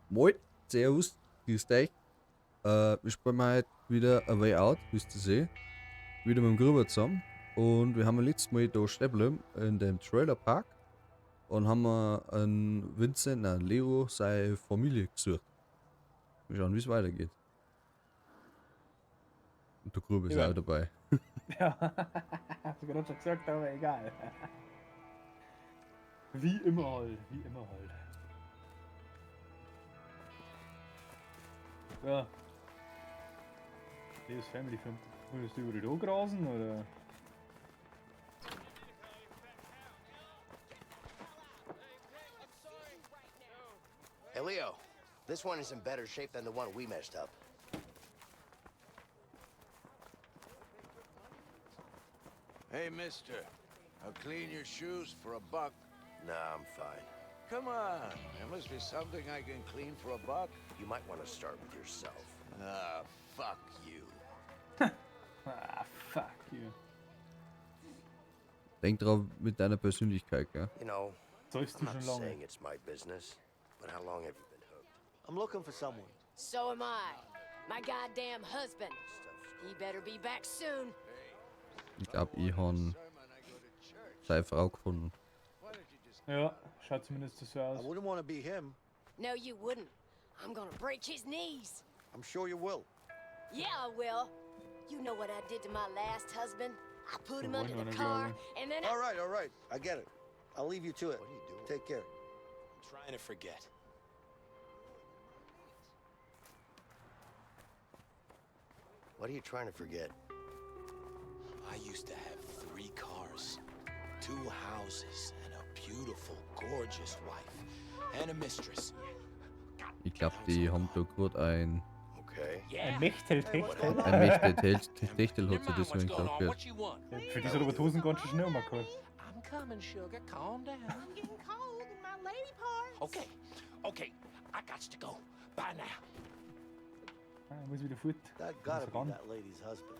Moin, Servus, grüßt euch. Wir spielen heute wieder A Way Out, wisst ihr eh. Wieder mit dem Gruber zusammen. Und wir haben letztes Mal da stehen geblieben in dem Trailer Park. Und haben wir einen Vincent, nein, Leo, seine Familie gesucht. Wir schauen, wie es weitergeht. Und der Gruber ist Ja. auch dabei. Ja, hast du gerade schon gesagt, aber egal. Wie immer halt, wie immer halt. Ja. Leos Family filmt. Würdest du über die grasen oder? Hey, Leo, this one is in better shape than the one we messed up. Hey, mister. I'll clean your shoes for a buck. Nah, I'm fine. Come on. There must be something I can clean for a buck. You might want to start with yourself. Ah, fuck you. Ah, fuck you. Denk drauf mit deiner Persönlichkeit, gell? You know, Sollst I'm du not schon lange. saying it's my business, but how long have you been hooked? I'm looking for someone. So am I. My goddamn husband. He better be back soon. Ich glaube, ich habe seine Frau gefunden. Ja, schaut zumindest so I aus. wouldn't want to be him. No, you wouldn't. I'm gonna break his knees. I'm sure you will. Yeah, I will. You know what I did to my last husband? I put him Oh, under I the know, car, Glory. and then I... All right. I get it. I'll leave you to it. What are you doing? Take care. I'm trying to forget. What are you trying to forget? I used to have 3 cars, 2 houses, and a beautiful, gorgeous wife, and a mistress. Ich glaube, die haben da gerade ein Okay. Ein Mechtel Techtel. Ein Mechtel Techtel hat Never sie mind what's deswegen going on. gesagt. What you want? Ja, für die hat aber Hosen ganz schön schnell umgeholt. I'm coming, sugar. Calm down. I'm getting cold in my lady parts. Okay, okay. I got to go. Bye now. Ah, ich muss wieder fort. That Ich gotta muss be ran. that lady's husband.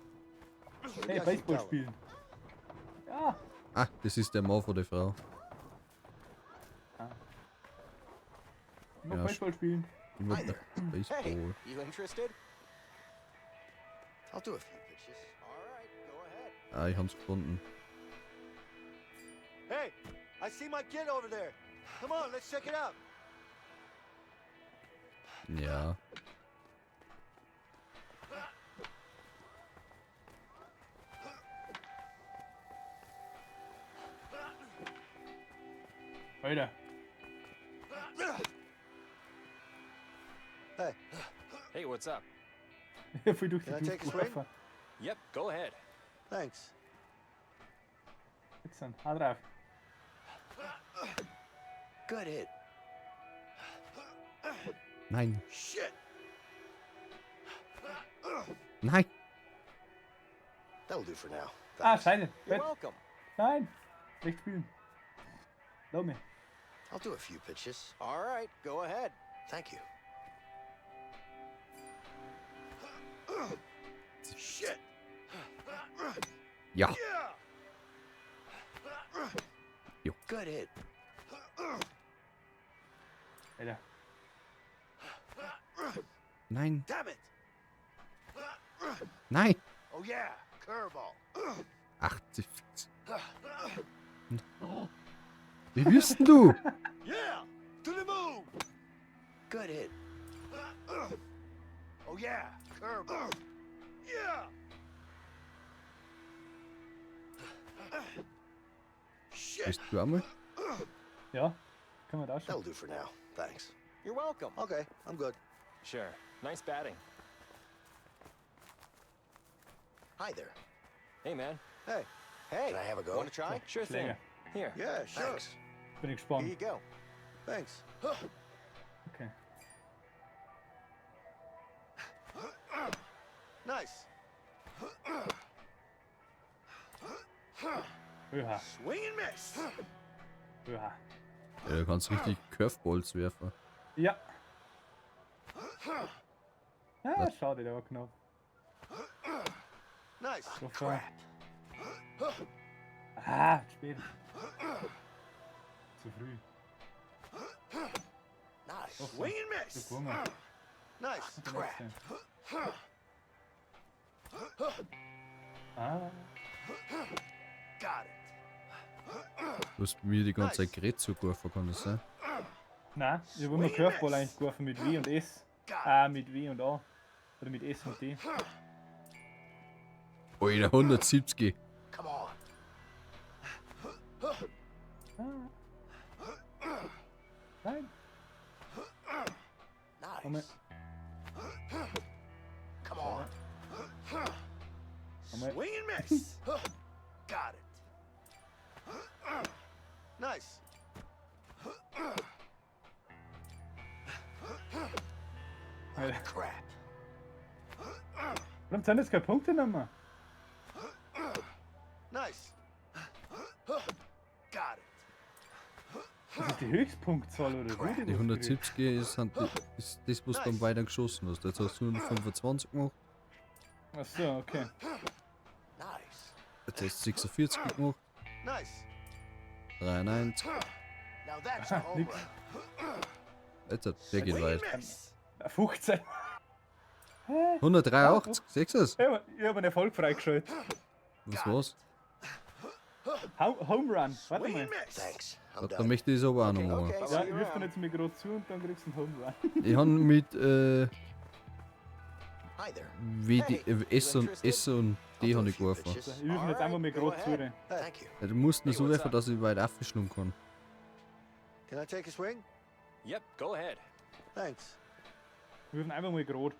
Hey, I should Baseball tell her. spielen. Ja. Ah, das ist der Mann von der Frau. Ah. Ich mag Ja, Baseball spielen. Ich mag Hi there. Baseball. Hey, you interested? I'll do a few pitches. All right, go ahead. Ah, ich hab's gefunden. Hey, I see my kid over there. Come on, let's check it out. Ja. Alter. Hey, Hey, what's up? Voll durch die Can I take a swing? Luft. Yep, go ahead. Thanks. Jetzt dann, hau drauf. Good hit. Nein. Shit. Nein. That'll do for now. Ah, Thanks. scheiße. You're Bett. welcome. Nein. Schlecht spielen. Lass mich. I'll do a few pitches. All right, go ahead. Thank you. Shit. Ja. Yeah. Good hit. Alter. Nein. Damn it. Nein. Oh yeah, curveball. Ach, sie fix. Wie bist denn du? Yeah. To the moon. Good hit. Oh yeah, curveball. Yeah. Shit. Bist du einmal? Ja. Können wir da schon. That'll do for now. Thanks. You're welcome. Okay, I'm good. Sure. Nice batting. Hi there. Hey, man. Hey. Hey. Can I have a go? Want to try? Sure thing. Schläger. Here. Yeah, sure. Thanks. Bin ich Here gespannt. you go. Thanks. Okay. Nice. Öha. Swing and miss. Öha. Ja, du kannst richtig Curveballs werfen. Ja. Ah, schade, der war knapp. Nice. Treffer. Ah, zu spät. Zu früh. Nice. Swing and miss. So gegangen. Nice. Der nächste. Ah, Got it. Du hast mir die ganze Zeit Gerät zugeworfen, kann das sein? nein, ich habe immer Curveball eigentlich geworfen mit W und S. Ah, mit W und A. Oder mit S und D. Alter, 170. Come on. Ah. Nein. Nice. Come on. Nochmal. Swing and miss. Got it. Nice. Alter. Crap. Warum sind das keine Punkte mehr? Nice. Got it. Das ist die Höchstpunktzahl oder wie? Die 170 ist das, was du am weiter geschossen hast. Jetzt hast du 125 gemacht, Achso, okay. Nice. jetzt hast du 46 gemacht, Nice. 93. Now that's a home Nix. run. Jetzt hat der geht Swing weit. and miss. 15. 183, siehst du das? Ich hab einen Erfolg freigeschaltet. Was war's? Home Run. Warte Swing mal. and miss. Thanks. I'm Da, da done. möchte ich es aber auch noch Okay, machen. okay. Ja, See ich you wirf dann around. jetzt mal gerade zu und dann kriegst du einen Home Run. Ich habe mit Hi there. W, D, S und S und D habe ich geworfen. Ich wirf jetzt einfach mal gerade zu. Thank you. Ja, du musst nur Hey, so what's werfen, up? dass ich weit aufschlagen kann. Can I take a swing? Yep, go ahead. Thanks. Wir werfen einfach mal gerade.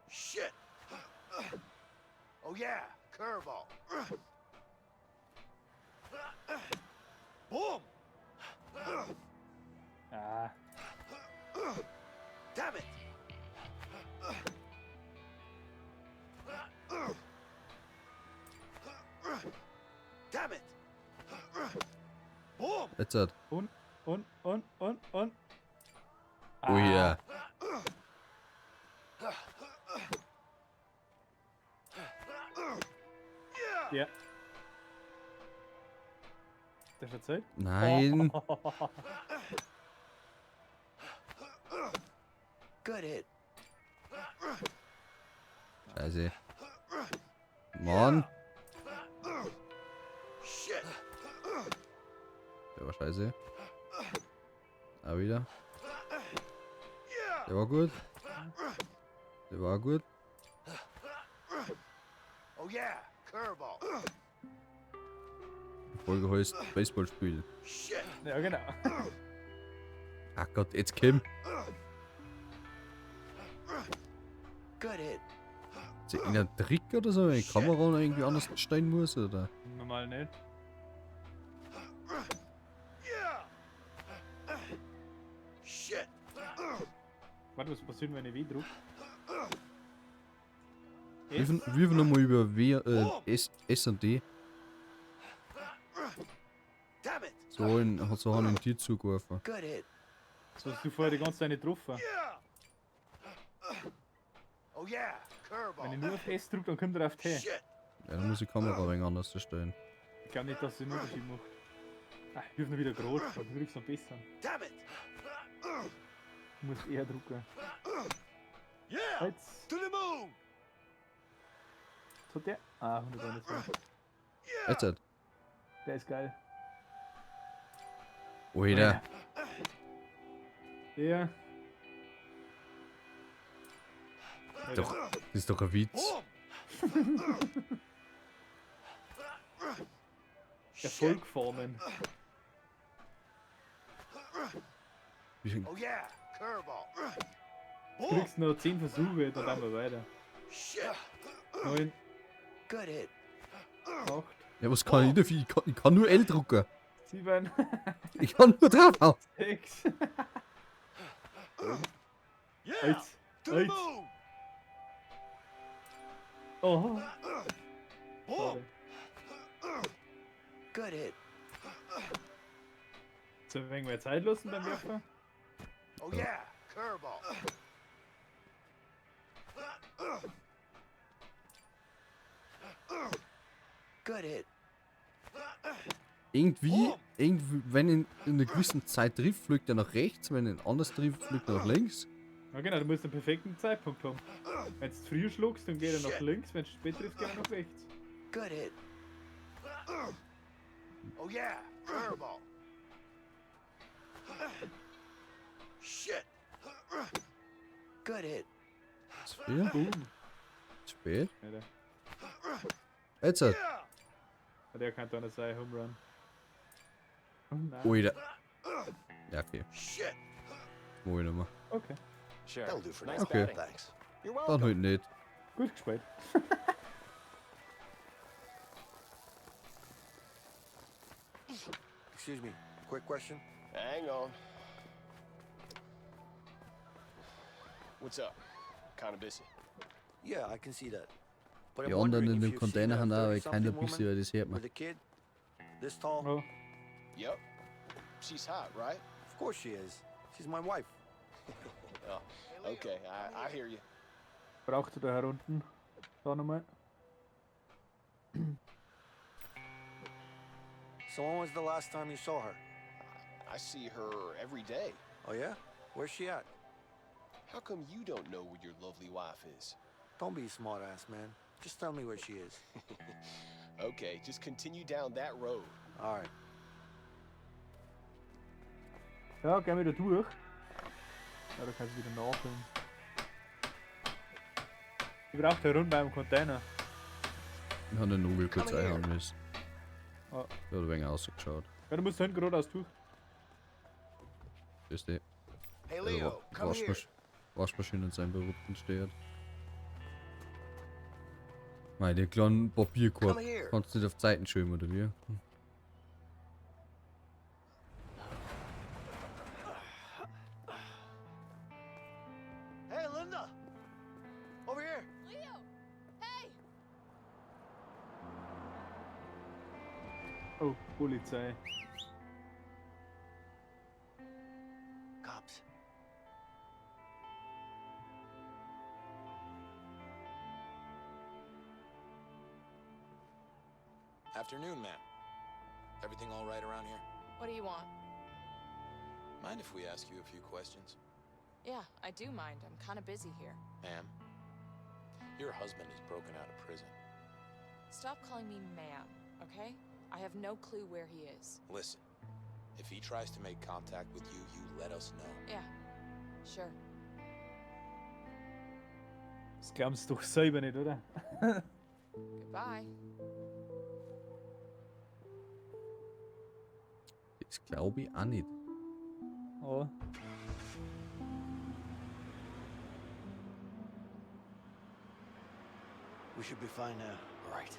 Shit. Oh yeah, curveball. Boom. Ah, Damn it. Damn it. Boom. Jetzt hat. und. Oh ja. Ja. Der verzeiht? Nein. Good hit. Scheiße. Mann. Shit. Der war scheiße. Auch wieder. Der war gut. Der war gut. Oh yeah, curveball. Die Folge heißt Baseballspiel. Shit. Ja, genau. Ach Gott, jetzt Kim. Good hit. Ist das irgendein Trick oder so, wenn ich die Kamera noch irgendwie anders stellen muss, oder? Normal nicht. Yeah. Shit. Warte, was passiert, wenn ich W drücke? Wirf nochmal über W, S, S und D. Damn it. So, so haben ihn dir zugeworfen. Good hit. So hast du vorher die ganze Zeit nicht getroffen. Yeah. Oh yeah, Wenn ich curveball. nur auf S drücke, dann kommt er auf T. Shit. Ja, dann muss ich die Kamera ein wenig anders stellen. Ich glaube nicht, dass es einen Unterschied macht. Ah, ich wirf noch wieder gerade, dann kriegst du noch besser. Damn it. Du musst eher drücken. Yeah. Jetzt To the moon. was hat der. Ah, 121. Yeah. Jetzt hat. Der ist geil. Alter. Der. Doch, das ist doch ein Witz. Boom. Erfolg formen. Wie viel- Oh yeah, curveball. Du kriegst noch 10 Versuche, dann machen wir weiter. Shit. 9, Good hit. 8, Ja, was kann ich dafür? Ich kann nur L drucken. 7, Ich kann nur draufhauen. 6. Yeah. 1, To the 1. moon. Oh. Boom. Schade. Good hit. Sollen wir ein wenig mehr Zeit lassen beim Werfen? Oh yeah, curveball. Good hit. Irgendwie, wenn ihn in einer gewissen Zeit trifft, fliegt er nach rechts, wenn ihn anders trifft, fliegt er nach links. Ja genau, du musst den perfekten Zeitpunkt haben. Wenn du früh schluckst, dann geht er nach links, wenn du spät triffst, geht er nach rechts. Good hit. Oh yeah, curveball. Shit. Good hit. Zu früh? Boom. Zu spät? Alter. Jetzt halt. Ja, der kann doch nicht sein, Home Run. Oh nein. Alter. Ja, okay. Shit. Mach ich nicht mehr. Okay. Sure. That'll do for Nice now. Okay. batting. Thanks. You're Dann welcome. halt nicht. Gut gespielt. Excuse me, quick question. Hang on. What's up? Kinda busy. Yeah, I can see that. But Die I'm anderen wondering in if dem you've seen Container a haben auch 30-something keiner woman busy, weil das hört man. With a kid? This tall? Oh. Yep. She's hot, right? Of course she is. She's my wife. Oh, okay. I hear you. Braucht ihr da herunten? Da nochmal. So when was the last time you saw her? I see her every day. Oh yeah? Where's she at? How come you don't know where your lovely wife is? Don't be a smart ass, man. Just tell me where she is. Okay, just continue down that road. All right. Ja, geh wieder durch. Ja, da kannst du wieder nachholen. Ich brauche da rund beim Container. Ich habe den Nobel kurz Come here. einhauen müssen. Ah. Ich hab ein wenig ausgeschaut. Ja, du musst hinten geradeaus durch. Das ist die Hey, Leo, come here. Waschmaschine in seinem Büro drin steht. Mei, den kleinen Papierkorb. Come here. Kannst du nicht auf Zeiten schreiben, oder wie? Hey, Linda! Over here! Leo! Hey! Oh, Polizei. Cops. Afternoon, ma'am. Everything all right around here? What do you want? Mind if we ask you a few questions? Yeah, I do mind. I'm kind of busy here. Ma'am, your husband is broken out of prison. Stop calling me ma'am, okay? I have no clue where he is. Listen, if he tries to make contact with you, you let us know. Yeah, sure. Das glaubst du doch selber nicht, oder? Goodbye. Das glaube ich auch nicht. Oh. We should be fine now. All right.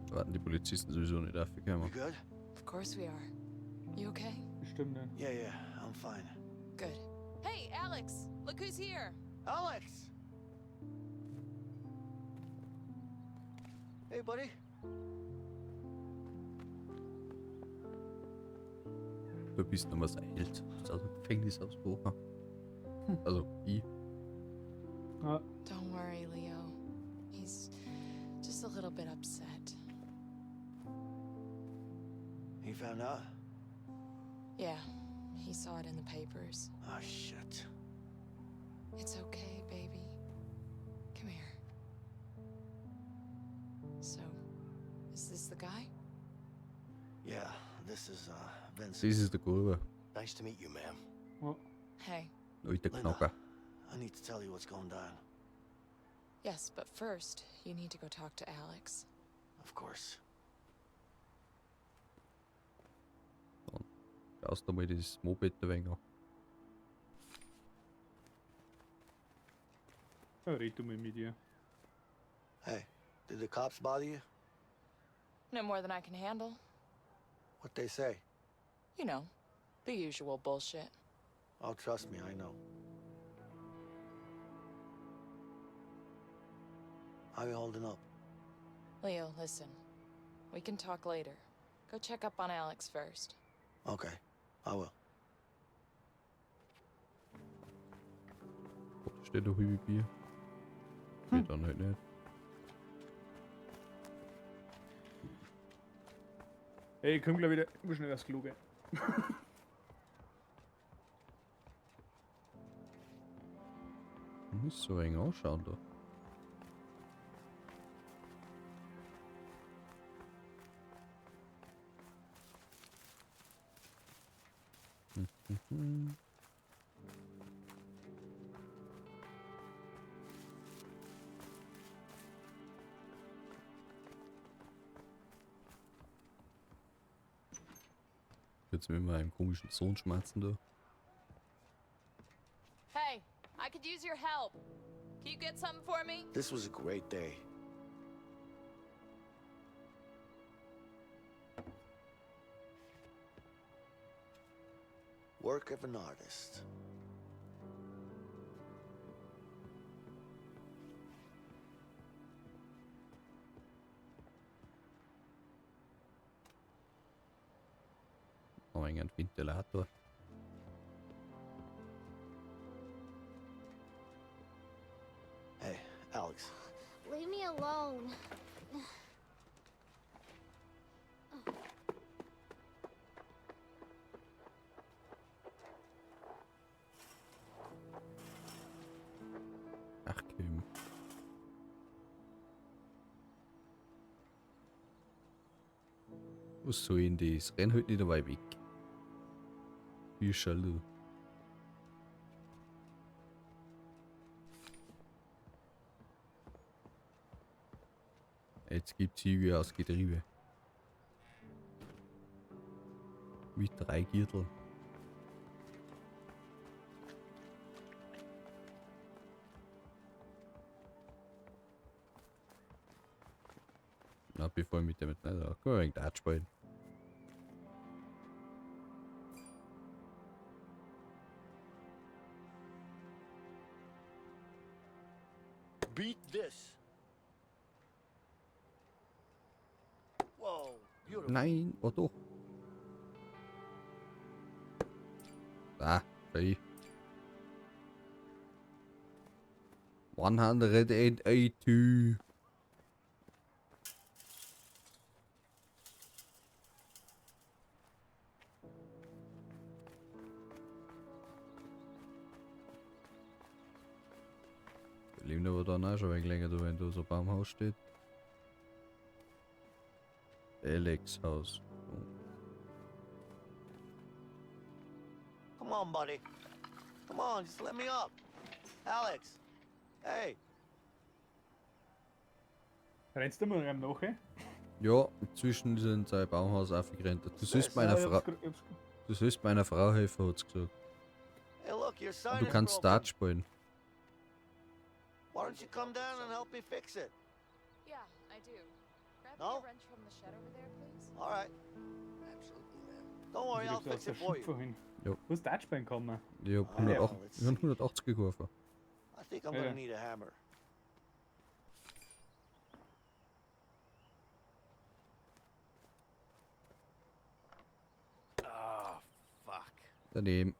Da warten die Polizisten sowieso nicht We aufgekommen. good? Of course we are. You okay? Bestimmt nicht. Yeah, I'm fine. Good. Hey, Alex! Look who's here! Alex! Hey, buddy. Du bist noch was erhält. Du bist aus dem Gefängnis ausgebrochen. Also, ich. Ja. Don't worry, Leo. He's just a little bit upset. He found out? Yeah, he saw it in the papers. Oh, shit. It's okay, baby. Come here. So, is this the guy? Yeah, this is, Vincent. Das ist der Gruber. Nice to meet you, ma'am. Oh. Hey. Alter Linda, Knacker. I need to tell you what's going down. Yes, but first, you need to go talk to Alex. Of course. Schaust du mal das Moped ein wenig an. Ja, red du mal mit ihr. Hey, did the cops bother you? No more than I can handle. What they say? You know, the usual bullshit. Oh, trust me, I know. How you holding up? Leo, listen. We can talk later. Go check up on Alex first. Okay, I will. Steht doch wie Bier. Geht dann halt nicht. Ey, ich komm gleich wieder. Ich muss schnell aufs Klo gehen. Muss so eng ausschauen da. Jetzt mit meinem komischen Sohn schmerzen da. Hey, I could use your help. Can you get something for me? This was a great day. Work of an artist. Noch einen Ventilator. Hey, Alex. Leave me alone. Ach, Kim. Was soll denn das? Renn halt nicht dabei weg. Wie du. Jetzt gibt's Ziege aus Getriebe. Mit 3 Gürteln. Na, bevor ich mit dem nicht. Da kann ich ein Dart spielen. Beat this. Whoa, beautiful. Nein, oh doch. Ah, okay. 180. Leben aber dann auch schon ein wenig länger, da, wenn da so ein Baumhaus steht. Alex Haus. Oh. Come on, buddy. Come on, just let me up. Alex. Hey. Rennst du mal nach, eh? Ja, inzwischen ist er in sein Baumhaus aufgerannt. Du sollst meiner Ja, ich Frau, hab's ich hab's du sollst meiner Frau helfen, hat's gesagt. Hey, look, your sign Und du is kannst broken. Dart spielen. Why don't you come down and help me fix it? Yeah, I do. Grab No? me a wrench from the shed over there, please. All right. Absolutely, man. Don't worry, I'll Ich hab's fix it for you. vorhin. Jo. Wo ist Dart spielen kann man? Ich hab Ah, 108, let's ich hab see. 180 geworfen. I think I'm Ja. gonna need a hammer. Oh, fuck. Daneben.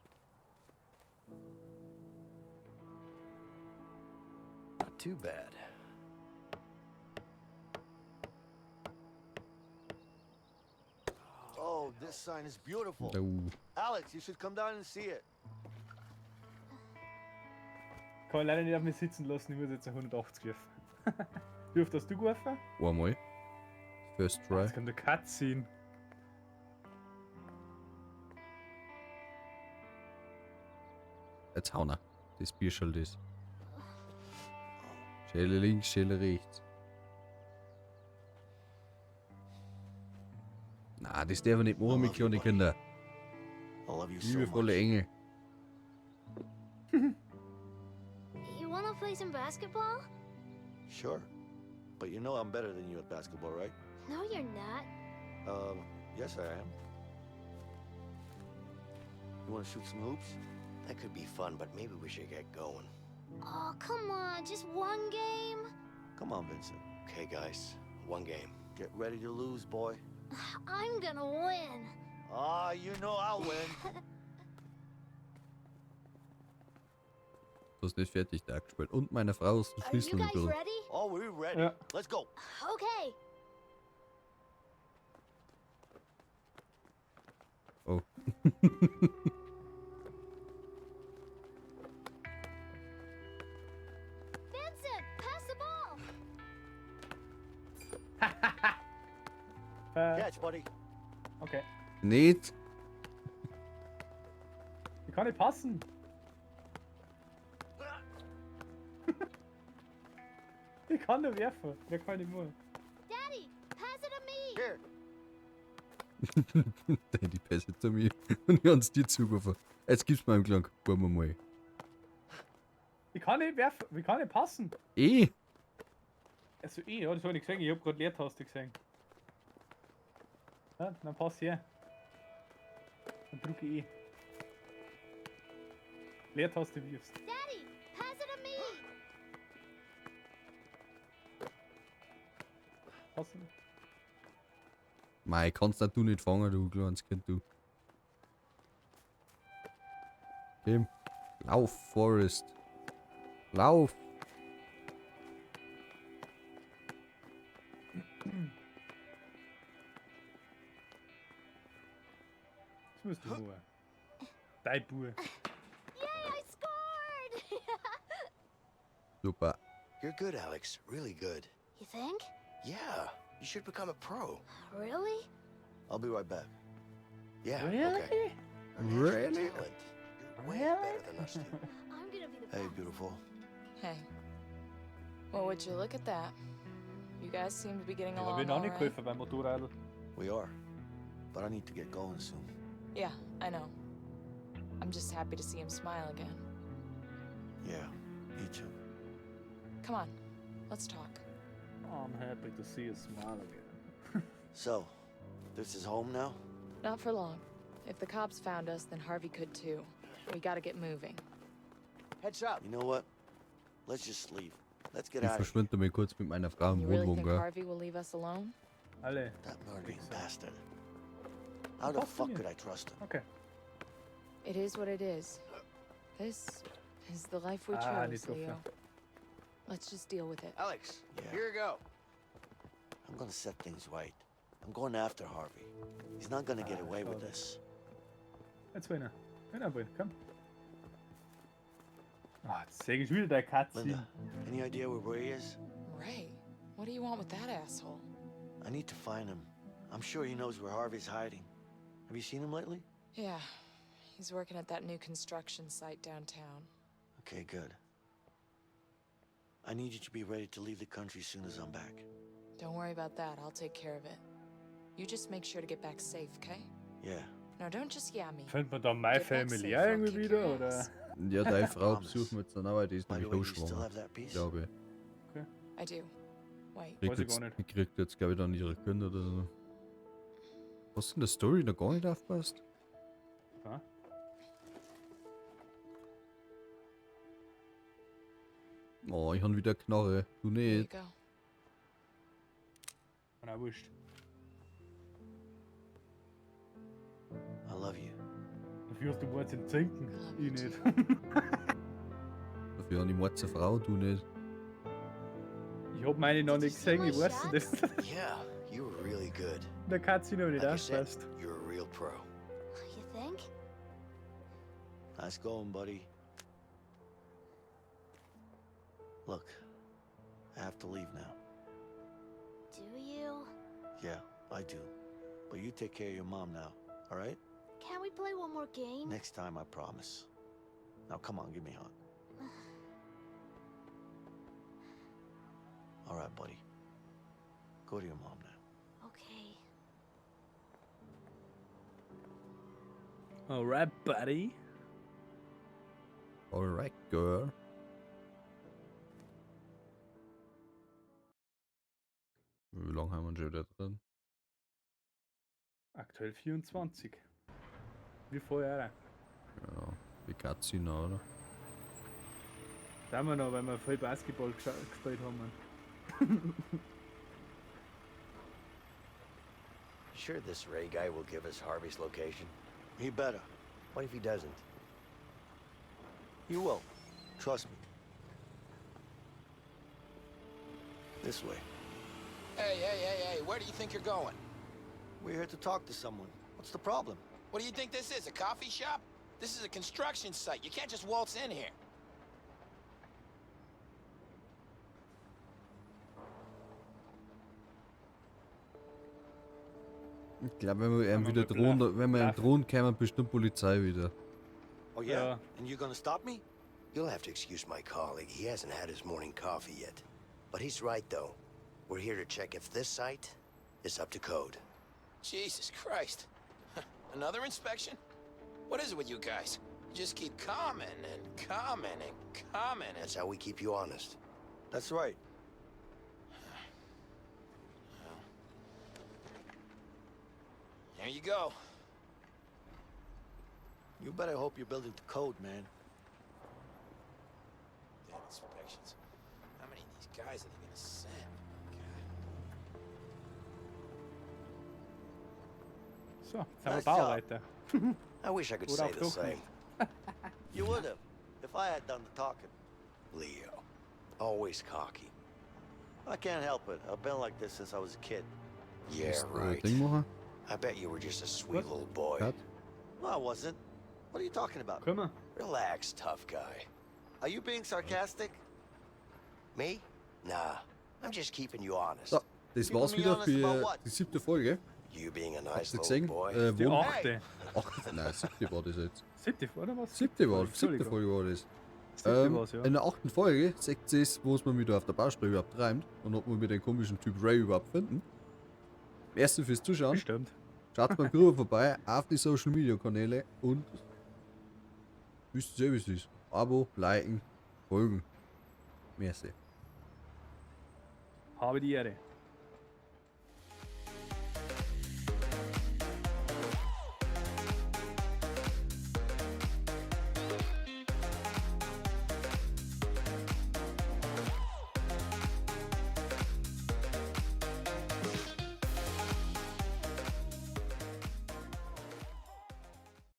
Not too bad. Oh, this sign is beautiful. Oh. Alex, you should come down and see it. Kann ich leider nicht auf mich sitzen lassen, ich muss jetzt 180 werfen. Wie oft hast du geworfen? Einmal. First try. Jetzt kommt der Cutscene. Jetzt hauen wir. Das Bierschall das. Schelle links, Schelle rechts. Na, das darf ich nicht machen mit kleinen Kindern. I love you so Liebevolle much. Engel. You wanna play some basketball? Sure. But you know I'm better than you at basketball, right? No, you're not. Yes, I am. You want to shoot some hoops? That could be fun, but maybe we should get going. Oh, come on, just one game? Come on, Vincent. Okay, guys, one game. Get ready to lose, boy. I'm gonna win. Ah, you know I'll win. hast nicht fertig da gespielt. Und meine Frau ist den Are you Schlüssel guys nicht. ready? Oh, we're ready. Ja. Let's go. Okay. Oh. Vincent, pass the ball. Catch, buddy. Okay. Nicht! Ich kann nicht passen. Ich kann nur werfen. Wer kann nicht mehr? Daddy, pass it to me. Here. Daddy, pass it to me. Und ich hab's dir zugerufen. Jetzt gib's mir einen kleinen Buben mal. Ich kann nicht werfen. Ich kann nicht passen. Eh! Also eh, ja, das hab ich nicht gesehen. Ich hab grad Leertaste gesehen. Ja, dann pass her. Dann drücke ich E. Leertaste wirfst. Daddy, pass it to me. Passen. Mei, kannst auch du nicht fangen, du kleines Kind, du. Okay. Lauf, Forrest. Lauf! Das musst du machen. Dein Bub. Yay, I scored! Super. You're good, Alex. Really good. You think? Yeah. You should become a pro. Really? I'll be right back. Yeah. Okay. You're a natural Really? talent. You're way better than us two. I'm gonna be the Hey, best. beautiful. Hey. Well, would you look at that? You guys seem to be getting Ich hab along ihn auch all nicht right. geholfen beim Motorradl. We are. But I need to get going soon. Yeah, I know. I'm just happy to see him smile again. Yeah, me too. Come on, let's talk. I'm happy to see you smile again. So, this is home now? Not for long. If the cops found us, then Harvey could too. We gotta get moving. Heads up. You know what? Let's just leave. Let's get Ich out of here. verschwinde mal kurz mit meiner Frau im You really Wohnwagen, think gell? Harvey will leave us alone? Alle. That murdering Fix it. bastard. How the Passt fuck mir. could I trust him? Okay. It is what it is. This is the life we Ah, chose, nicht offen. Leo. Let's just deal with it. Alex, Yeah. here you go. I'm gonna set things right. I'm going after Harvey. He's not gonna get Ah, away with schade. this. Jetzt will er. Will er wohl, komm. Ah, jetzt sehe ich schon wieder der Katze. Linda, any idea where Ray is? Ray, what do you want with that asshole? I need to find him. I'm sure he knows where Harvey's hiding. Have you seen him lately? Yeah, he's working at that new construction site downtown. Okay, good. I need you to be ready to leave the country soon as I'm back. Don't worry about that. I'll take care of it. You just make sure to get back safe, okay? Yeah. No, don't just yeah me. Findet man da My Get back Family safe, auch I'll irgendwie kick wieder, your oder? ass. Ja, deine Frau Promise. besuchen wir jetzt dann aber, die ist By the nämlich way, do you still hochschwanger, have that piece? glaube ich. I do. Wait. Kriegt Weiß ich jetzt, gar nicht. kriegt jetzt, glaube ich, dann ihre Kinder oder so. Hast du in der Story noch gar nicht aufgepasst? Ja. Oh, ich hab wieder Knarre. Du Here you nicht. go. Na, wurscht. I love you. Dafür hast du Worte in Zinken. Love you Ich nicht. Dafür habe ich Mords eine Frau, du nicht. Ich hab meine noch Did you nicht see gesehen, my ich weiß shots? nicht. Yeah, you were really good. Der Katze noch nicht Like I said, aufgepasst. you're a real pro. You think? Nice going, buddy. Look, I have to leave now. Do you? Yeah, I do. But you take care of your mom now, all right? Can we play one more game? Next time, I promise. Now, come on, give me a hug. All right, buddy. Go to your mom now. Okay. Alright, buddy. Alright, girl. Wie lange haben wir schon wieder drin? Aktuell 24. Wie vorher auch. Ja, die Katze noch, oder? Da haben wir noch, weil wir voll Basketball gespielt haben. Mann. You sure this Ray guy will give us Harvey's location? He better. What if he doesn't? You will. Trust me. This way. Hey, hey, hey, hey, where do you think you're going? We're here to talk to someone. What's the problem? What do you think this is, a coffee shop? This is a construction site. You can't just waltz in here. Ich glaube, wenn wir ihm wir wieder mit drohen, Bluff- wenn wir ihm Bluff. drohen, kämen bestimmt Polizei wieder. Oh, yeah? Yeah. And you gonna stop me? You'll have to excuse my colleague. He hasn't had his morning coffee yet. But he's right, though. We're here to check if this site is up to code. Jesus Christ. Another inspection? What is it with you guys? You just keep coming and coming and coming and... That's how we keep you honest. That's right. There you go. You better hope you're building to code, man. Damn inspections. How many of these guys are they gonna send? God. So, jetzt haben wir Nice job. Bauarbeiter. I wish I could Oder say auch the doch same. nicht. You would have, if I had done the talking. Leo. Always cocky. I can't help it. I've been like this since I was a kid. Yeah, Ist, right. Ding machen. I bet you were just a sweet What? little boy. Cut. No, I wasn't. What are you talking about? Können wir? Relax, tough guy. Are you being sarcastic? Me? Nah. I'm just keeping you honest. So, das Keeping war's me wieder honest about für what? die siebte Folge. You being a Habt nice ihr little gesehen? boy. Die Wohn achte. achte, nein, siebte war das jetzt. Siebte, oder was? Siebte war, siebte Entschuldigung. Folge war das. Siebte war's, ja. In der achten Folge seht ihr es, wo es man wieder auf der Baustelle überhaupt reimt und ob wir mit dem komischen Typ Ray überhaupt finden. Merci fürs Zuschauen. Bestimmt. Schaut beim Gruber vorbei auf die Social Media Kanäle und wisst ihr, wie es ist. Abo, liken, folgen. Merci. Habe die Ehre.